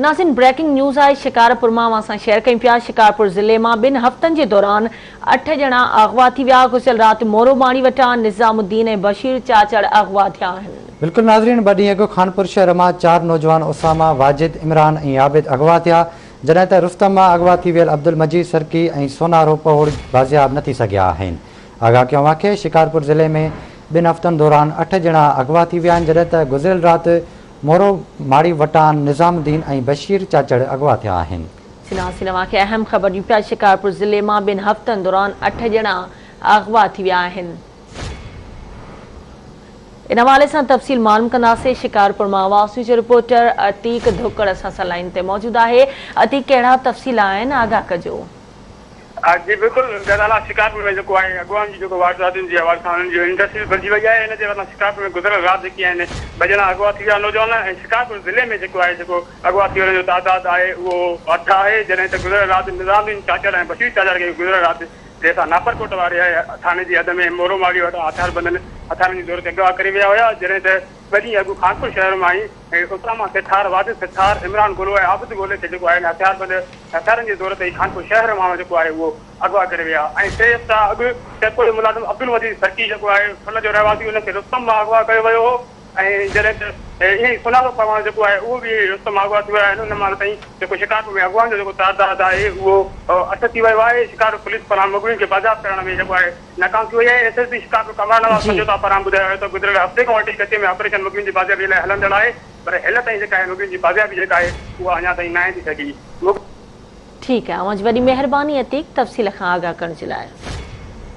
ناظرين breaking news آهي شڪارپور مان اوهان سان شيئر ڪيون پيا شڪارپور ضلعي مان ٻن هفتن جي دوران 8 ڄڻا اغوا ٿي ويا گذريل رات مورو ماڙي وٽان نظام الدين ۽ بشير چاچڙ اغوا ٿيا آهن. بلڪل ناظرين ٻه ڏينهن اڳ خانپور شهر مان 4 نوجوان اسامه، واجد، عمران ۽ عابد اغوا ٿيا جڏهن ته رستم مان اغوا ٿي ويل عبدالمجيد سرڪي ۽ سونارو پهوڙ بازياب نه ٿي سگهيا آهن. آگاهه ڪيون اوهان کي شڪارپور ضلعي ۾ ٻن هفتن دوران 8 ڄڻا اغوا ٿي ويا آهن جڏهن ته گذريل رات مورو ماڙي وٽان نظام الدين ۽ بشير چاچڙ اغوا ٿيا آهن. ناظرين اوهان کي اهم خبر ڏيون پيا شڪارپور ضلعي مان ٻن هفتن دوران 8 ڄڻا اغوا ٿي ويا آهن. ان حوالي سان تفصيل معلوم ڪنداسين شڪارپور مان آواز نيوز جو رپورٽر عتيق ڌڪڙ اسان سان لائين تي موجود آهي عتيق ڪهڙا تفصيل آهن آگاهه ڪجو. جي بلڪل غزالا شڪارپور ۾ جيڪو آهي اغوائن جي جيڪو وارداتن جي حوالي سان انهن جي انڊسٽريز ڀرجي وئي آهي ان جي مٿان شڪارپور ۾ گذريل رات جيڪي آهن ٻه ڄڻا اغوا ٿي ويا نوجوان ۽ شڪارپور ضلعي ۾ جيڪو آهي جيڪو اغوا ٿي ويلن جو تعداد آهي اهو 8 آهي جڏهن ته گذريل رات نظام الدين چاچڙ ۽ بشير چاچڙ کي گذريل رات دير سان ناپرڪوٽ واري ٿاڻي جي حد ۾ مورو ماڙي وٽان هٿياربندن هٿيارن جي زور تي اغوا ڪري ويا هيا جڏهن ته ٻه ڏينهن اڳ خانپور شهر مان ئي اسامه سيٺار، واجد سيٺار، عمران گولو ۽ عابد گولي کي جيڪو آهي هٿياربند هٿيارن جي زور تي ئي خانپور شهر مان جيڪو آهي اهو اغوا ڪري ويا ۽ 3 هفتا اڳ سيپڪو جو ملازم عبدالمجيد سرڪي جيڪو آهي ٺل جو رهواسي ان کي رستم مان اغوا ڪيو ويو هو ۽ جڏهن ته ائين ئي سونارو پرواڻو جيڪو آهي اهو به رستم مان اغوا ٿي ويو آهي ان مهل تائين جيڪو شڪارپور ۾ اغوائن جو جيڪو تعداد آهي اهو 8 ٿي ويو آهي شڪارپور پوليس پاران مغوين کي بازياب ڪرڻ ۾ جيڪو آهي ناڪام ٿي وئي آهي، S S P Shikarpur Kamran Nawaz سمجهوتا پاران ٻڌايو آهي ته گذريل هفتي کان وٺي ڪچي ۾ آپريشن مغوين جي بازيابي لاء هلندڙ آهي پر هيل تائين جيڪا آهي مغوين جي بازيابي جيڪا آهي اها اڃا تائين ناهي ٿي سگهي. ٺيڪ آهي اوهان جي وڏي مهرباني عتيق تفصيل کان آگاهه ڪرڻ جي لاء.